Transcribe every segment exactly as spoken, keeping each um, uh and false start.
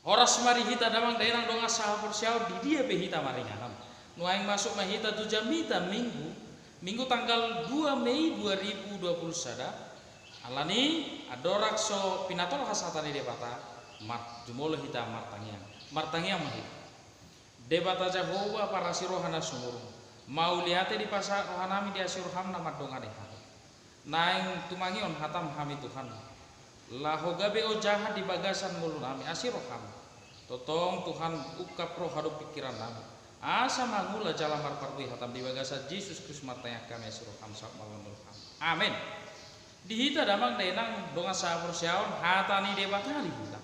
Horas ma di hita damang dainang dongan sahaporseaon di dia pe hita maringanan. Nuaeng masuk ma hita tu jamita Minggu, Minggu tanggal dua Mei dua ribu dua puluh sada. Alani andorang so pinatolhas hata ni Debata, mar-, jumolo hita martangiang. Martangiang ma hita. Debata Jahowa parasi roha na sumurung, mauliate dipasahat rohanami di asi roham na mandongani hami. Naeng tumangihon hatam hami Tuhan, laho gabe ojahan di bagasan ngolunami asi roham. Tongtong Tuhan ungkap roha dohot pingkirannami, asa mangula jala marparbue hatam. Di bagasan Jesus Kristus martangiang hami asi roham sahat malam ni roham. Amen. Di hita damang dainang dongan sahaporseaon hata ni Debata di hita.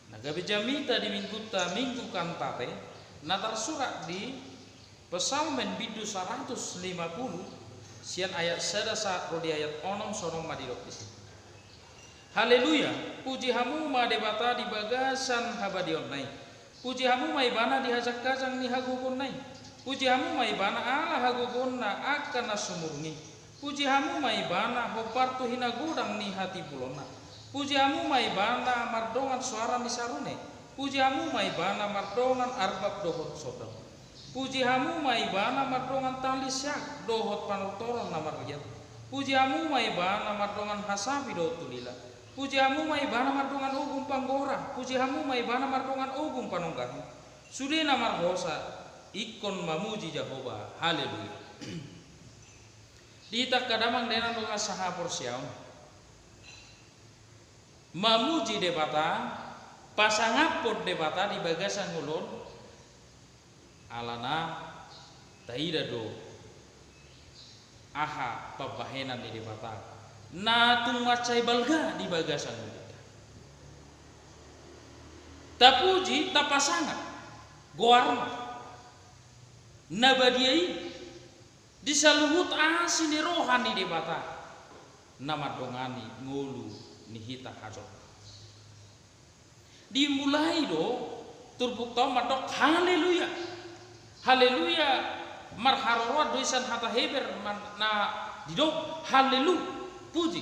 Na gabe jamita di Minggunta Minggu Kantate, na tarsurat di Psalmen bindu saratus lima pulu, sian ayat sada sahat ro di ayat onom, songon on ma didok disi. Haleluya, puji hamu ma Debata di bagasan habadiaonna i. Puji hamu ma Ibana di hajangkajang ni hagogoonna i. Puji hamu ma Ibana ala hagogoonna angka na sumurung i. Puji hamu ma Ibana hombar tu hinagodang ni hatimbulonna. Puji hamu ma Ibana mardongan soara ni sarune. Puji hamu ma Ibana mardongan arbab dohot sordam. Puji hamu ma Ibana mardongan tali siak dohot panortoron na marliat. Puji hamu ma Ibana mardongan hasapi dohot tulila. Puji hamu ma Ibana mardongan ogung panggora. Puji hamu ma Ibana mardongan ogung panonggahi. Sude na marhosa ingkon mamuji Jahowa. Haleluya. Di hita angka damang dainang dongan sahaporseaon, mamuji Debata, pasangaphon Debata di bagasan ngolu on, alana taida do aha pambahenan ni Debata na tung mansai balga di bagasan ngolunta. Tapuji, tapasangap goarna na badia i di saluhut asi ni roha ni Debata na mandongani ngolu ni hita hajolma. Dimulai do turpukta on mandok haleluya. Haleluya marharoroan do i sian hata Heber man-, na didok halelu, puji,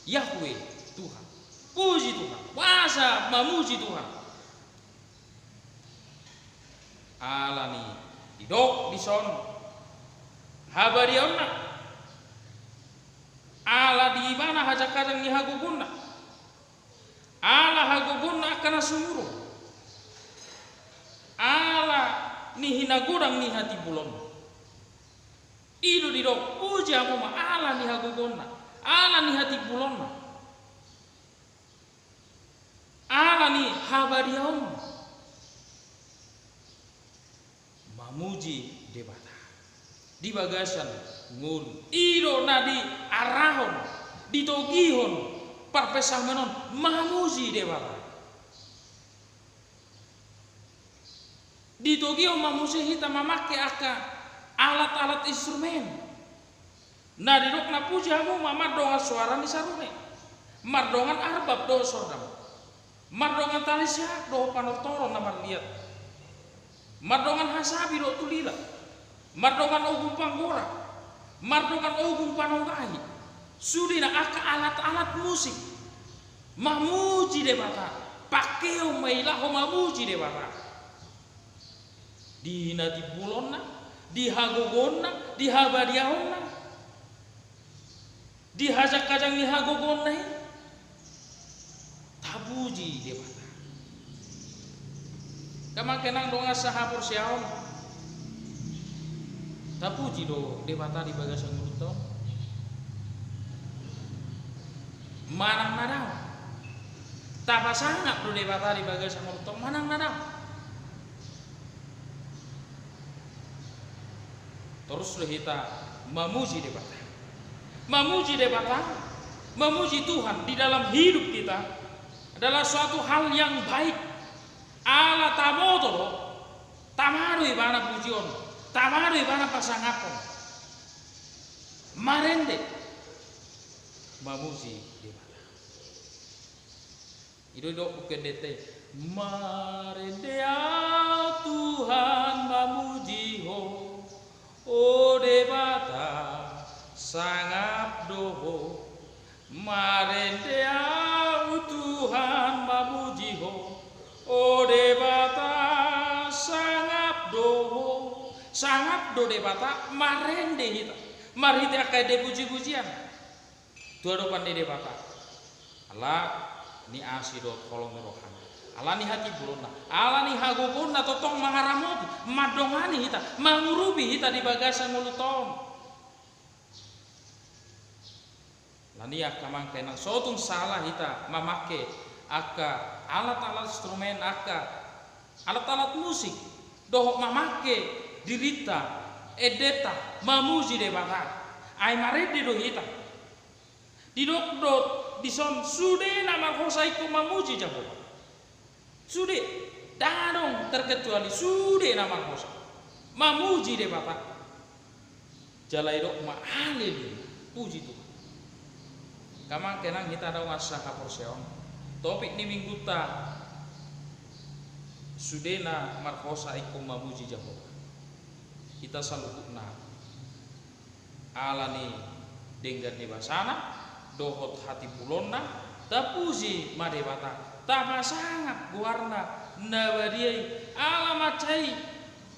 Yahweh, Tuhan. Puji Tuhan, boasa mamuji Tuhan? Alani didok dison habadiaonna, ala di Ibana hajangkajang ni hagogoonna, ala hagogoonna angka na sumurung, ala ni hinagodang ni hatimbulonna. I do didok, puji hamu ma ala ni hagogoonna, ala ni hatimbulonna, ala ni habadiaonna. Mamuji Debata di bagasan ngolu. I do na diarahon, ditogihon parpsalmen on, mamuji Debata. Ditogihon ma muse hita mamangke angka alat-alat instrumen. Na didok na puji hamu ma mardongan soara ni sarune, mardongan arbab dohot sordam, mardongan tali siak dohot panortoron na marliat, mardongan hasapi dohot tulila, mardongan ogung panggora, mardongan ogung panonggahi, sude na angka alat-alat musik. Mamuji Debata, pangkeon ma i laho mamuji Debata. Di hatimbulonna, di hagogoonna, di habadiaonna, di hajangkajang ni hagogoonna i, tapuji Debata. Damang dainang dongan sahaporseaon, tapuji do Debata di bagasan ngolunta on? Manang na daong. Tapasangap do Debata di bagasan ngolunta on manang na daong? Torus do hita mamuji Debata. Mamuji Debata, mamuji Tuhan di dalam hidup kita adalah suatu hal yang baik. Ala taboto do, tama do Ibana pujion, tama do Ibana pasangapon. Marende mamuji Debata. I do didok buku endenta i, marende ahu Tuhan mamuji Ho, o Debata sangap do Ho. Marende ahu Tuhan mamuji Ho, dohot sangap do Debata marende hita marhite angka ende pujipujian tu adopan ni Debata. Ala ni asi dohot holong ni rohana, ala ni hatimbulonna, ala ni hagogoonna tongtong mangaramoti, mandongani hita, mangurupi hita di bagasan ngolunta on. Ala ni i angka amang inang, so tung sala hita mamangke angka alat-alat instrumen, angka alat-alat musik, dohot mamangke dirinta, endenta mamuji Debata. Ai marende do hita. Didok do dison, sude na marhosa ingkon mamuji Jahowa. Sude, ndang adong terkecuali, sude na marhosa mamuji Debata. Jala didok ma, haleluya, puji Tuhan. Angka amang inang, hita dongan sahaporseaon, topik ni minggunta, sude na marhosa ingkon mamuji Jahowa. Hita saluhutna, ala ni denggan ni basana dohot hatimbulonna, tapuji ma Debata, tapasangap goarna na badia i. Ala mansai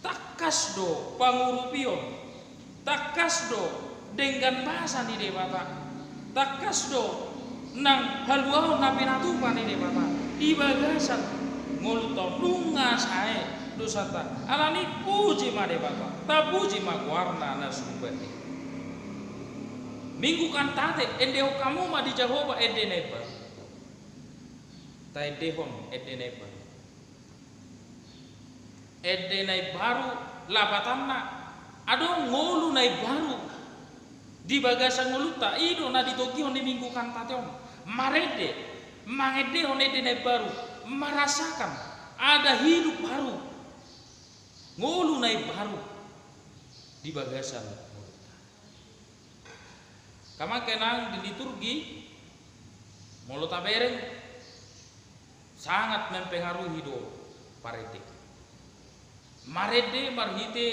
tangkas do pangurupion, tangkas do denggan basa ni Debata, tangkas do nang haluaon na pinatupa ni Debata di bagasan ngolunta on. Nunga sae dosanta, ala ni i puji ma Debata, tapuji ma goarna na sumban i. Minggu Kantate, endehon hamu ma di Jahowa ende na imbaru. Taendehon ende na imbaru. Ende na imbaru lapatanna, adong ngolu na imbaru di bagasan ngolunta. I do na ditogihon di Minggu Kantate on. Marende, mangendehon ende na imbaru, merasakan ada hidup baru, ngolu na imbaru di bagasan ngolunta. Angka amang inang, di liturgi molo tabereng, sangat mempengaruhi do parende. Marende marhite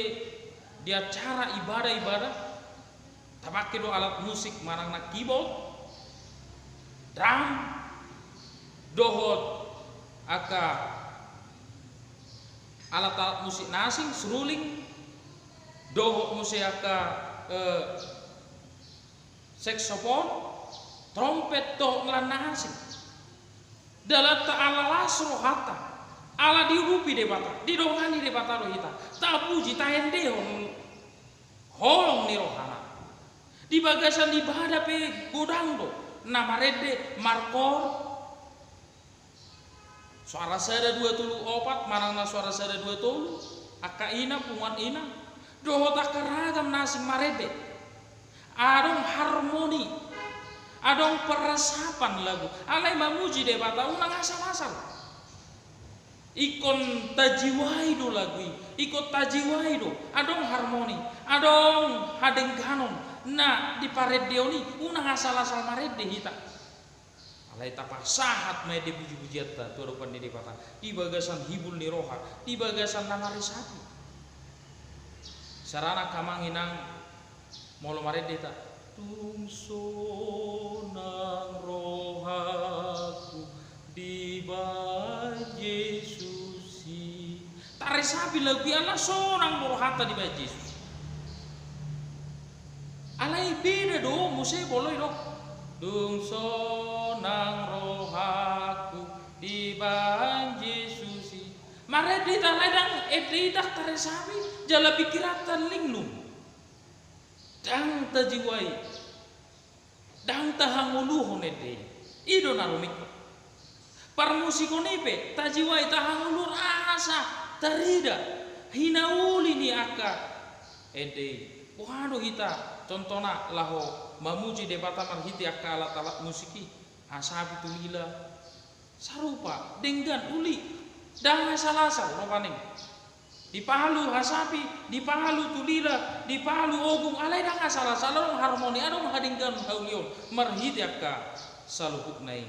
di acara ibadah-ibadah, tapangke do alat musik manang na keyboard, drum, dohot angka alat-alat musik na asing, seruling, dohot muse angka, eh, saksofon, trompet, dohot lan na asing. Dalanta ala las rohanta, ala diurupi Debata, didongani Debata do hita, tapuji, taendehon holong ni rohana. Di bagasan ibadah pe godang do na marende, markoor. Soara sada dua tolu opat, manang na soara sada dua tolu, angka ina, punguan ina, dohot angka ragam na asing marende. Adong harmoni, adong perresapan lagu. Alai mamuji Debata unang asal-asal. Ingkon tajiwai do lagu i, ingkon tajiwai do. Adong harmoni, adong hadengganon na di parendeon i, unang asal-asal marende hita. Alai tapasahat ma ende pujipujianta tu adopan ni Debata di bagasan hibul ni roha, di bagasan na maresapi. Saonari angka amang inang, molo marende hita, tung sonang rohangku dibahen Jesus i. Taresapi lagu i ala sonang do rohanta dibahen Jesus. Alai beda do muse molo didok, tung sonang rohangku dibahen Jesus i. Marende hita alai ndang, ende i ndang taresapi, jala pingkiranta linglung. Ndang tajiwai, ndang tahangoluhon ende i. I do na rumingkot. Parmusikon i pe tajiwai, tahangoluhon asa tarida hinauli ni angka ende i. Boha do hita contohna laho mamuji Debata marhite angka alat-alat musik i? Hasapi, tulila, sarupa, denggan, uli. Ndang asal-asal rupani. Dipalu hasapi, dipalu tulila, dipalu ogung, alai ndang asal-asal, adong harmoni, adong hadengganon, haulion marhite angka saluhutna i.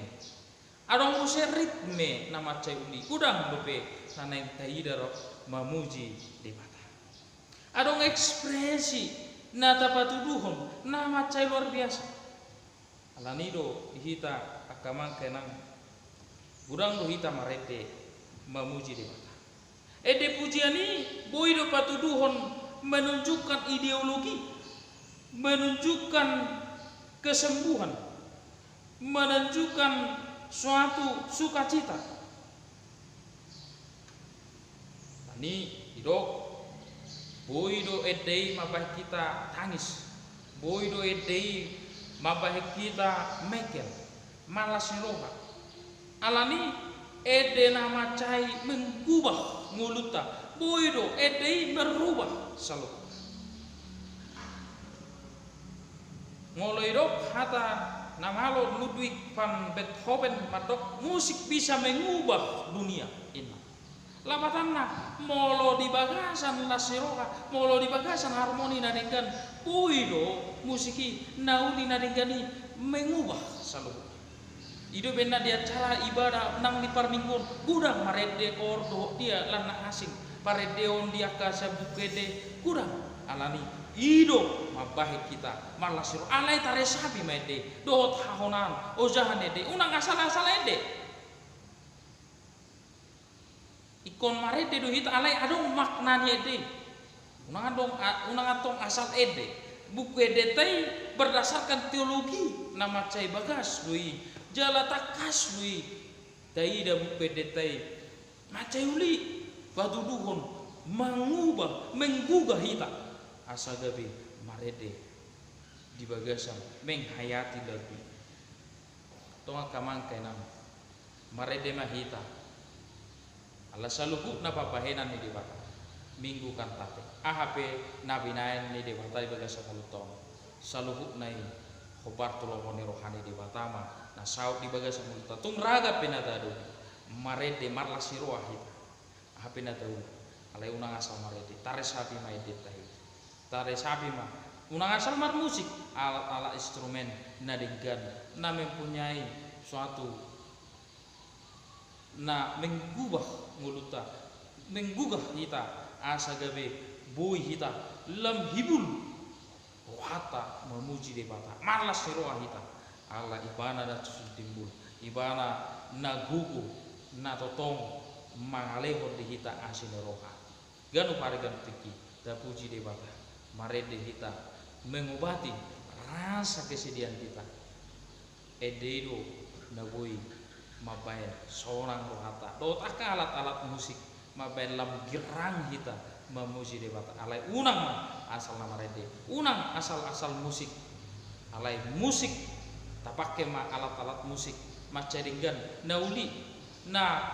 Adong muse ritme na mansai uli, godang dope na naeng taida ro mamuji Debata. Adong ekspresi na tapatuduhon na mansai luar biasa. Alani i do di hita angka amang inang, godang do hita marende mamuji Debata. Ende pujian i boi do patuduhon menunjukkan ideologi, menunjukkan kesembuhan, menunjukkan suatu sukacita. Alani i didok, boi do ende i mambahen hita tangis, boi do ende i mambahen hita mengkel, malas ni roha. Alani i ende na mansai mengubah ngolunta, boi do ende i merubah saluhutna. Molo didok hata na malo Ludwig van Beethoven mandok, musik bisa mengubah dunia, ninna. Lapatanna, molo di bagasan las ni roha, molo di bagasan harmoni na denggan, boi do musik i, na uli na denggan i mengubah saluhutna. I do umbahen na di acara ibadah nang di parmingguon, godang marende koor dohot dia lan na asing. Parendeon di angka sian buku ende godang. Alani i do mambahen hita marlas ni roha. Alai taresapi ma ende dohot hahonaan, ojahan ende, unang asal-asal ende. Ingkon marende do hita, alai adong makna ni ende. Unang adong, a-, unang antong asal ende. Buku endenta i berdasarkan teologi na mansai bagas do i, jala tangkas do i taida buku endenta i. Mansai uli patuduhon, mangubah, menggugah hita asa gabe marende di bagasan menghayati lagu i. Antong angka amang, inang, marende ma hita. Ala saluhutna pambahenan ni Debata, Minggu Kantate, aha pe na binahen ni Debata di bagasan ngolunta on, saluhutna i hombar tu lomo ni roha ni Debata ma na saut di bagasan ngolunta. Tung ragam pe na tadopi, marende, marlas ni roha hita. Aha pe na taula, alai unang asal marende, taresapi ma endenta i. Taresapi ma, unang asal marmusik, alat-alat instrumen na denggan, na mempunyai suatu na menggubah ngolunta, menggugah hita, asa gabe boi hita lam hibul rohanta mamuji Debata, marlas ni roha hita, ala Ibana na so timbul, Ibana na gogo, na tongtong mangalehon di hita asi ni roha. Ganup ari ganup tingki tapuji Debata, marende hita mengobati rasa kesedihan hita. Ende i do na boi mambahen sonang rohanta dohot angka alat-alat musik, mambahen lam girang hita mamuji Debata. Alai unang ma asal na marende, unang asal-asal musik. Alai musik, tapangke ma alat-alat musik mansai denggan, na uli, na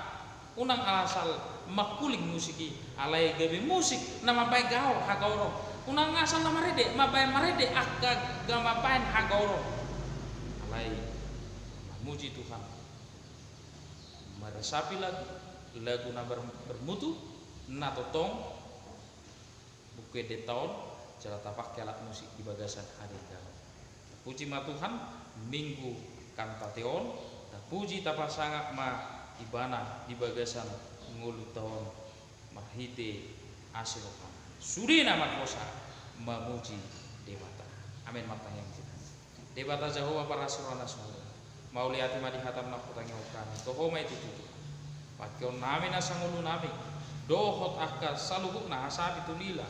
unang asal mangkuling musik i, alai gabe musik na mambahen gaor hagaoron. Unang asal na marende mambahen marende angka na mambahen hagaoron. Alai mamuji Tuhan, maresapi lagu, lagu na ber-, bermutu, na tongtong buku endenta on, jala tapangke alat musik di bagasan hadengganon. Tapuji ma Tuhan, Minggu Kantate on, tapuji tapasangap ma Ibana di bagasan ngolunta on, marhite asi rohana. Sude na marhosa mamuji Debata. Amen. Martangiang hita. Debata Jahowa parasi roha na sumurung, mauliate ma di hataM na hutangihon hami, tu Ho ma i tutu Tuhan. Pangkeon nami na sangolu nami, dohot angka saluhutna hasapi tu lila,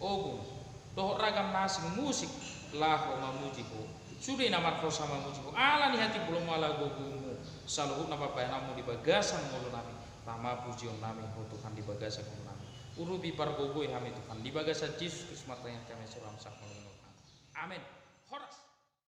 ogung, dohot ragam na asing musik, laho mamuji Ho. Sude na marhosa mamuji Ho, ala ni hatimbulonMu, ala gogoMu, saluhutna pambahenanMu di bagasan ngolu nami, tama pujion nami Ho Tuhan di bagasan ngolu nami. Urupi, pargogoi hami Tuhan, di bagasan Jesus Kristus martangiang hami, asi rohaM sangkap mangolu. Amen.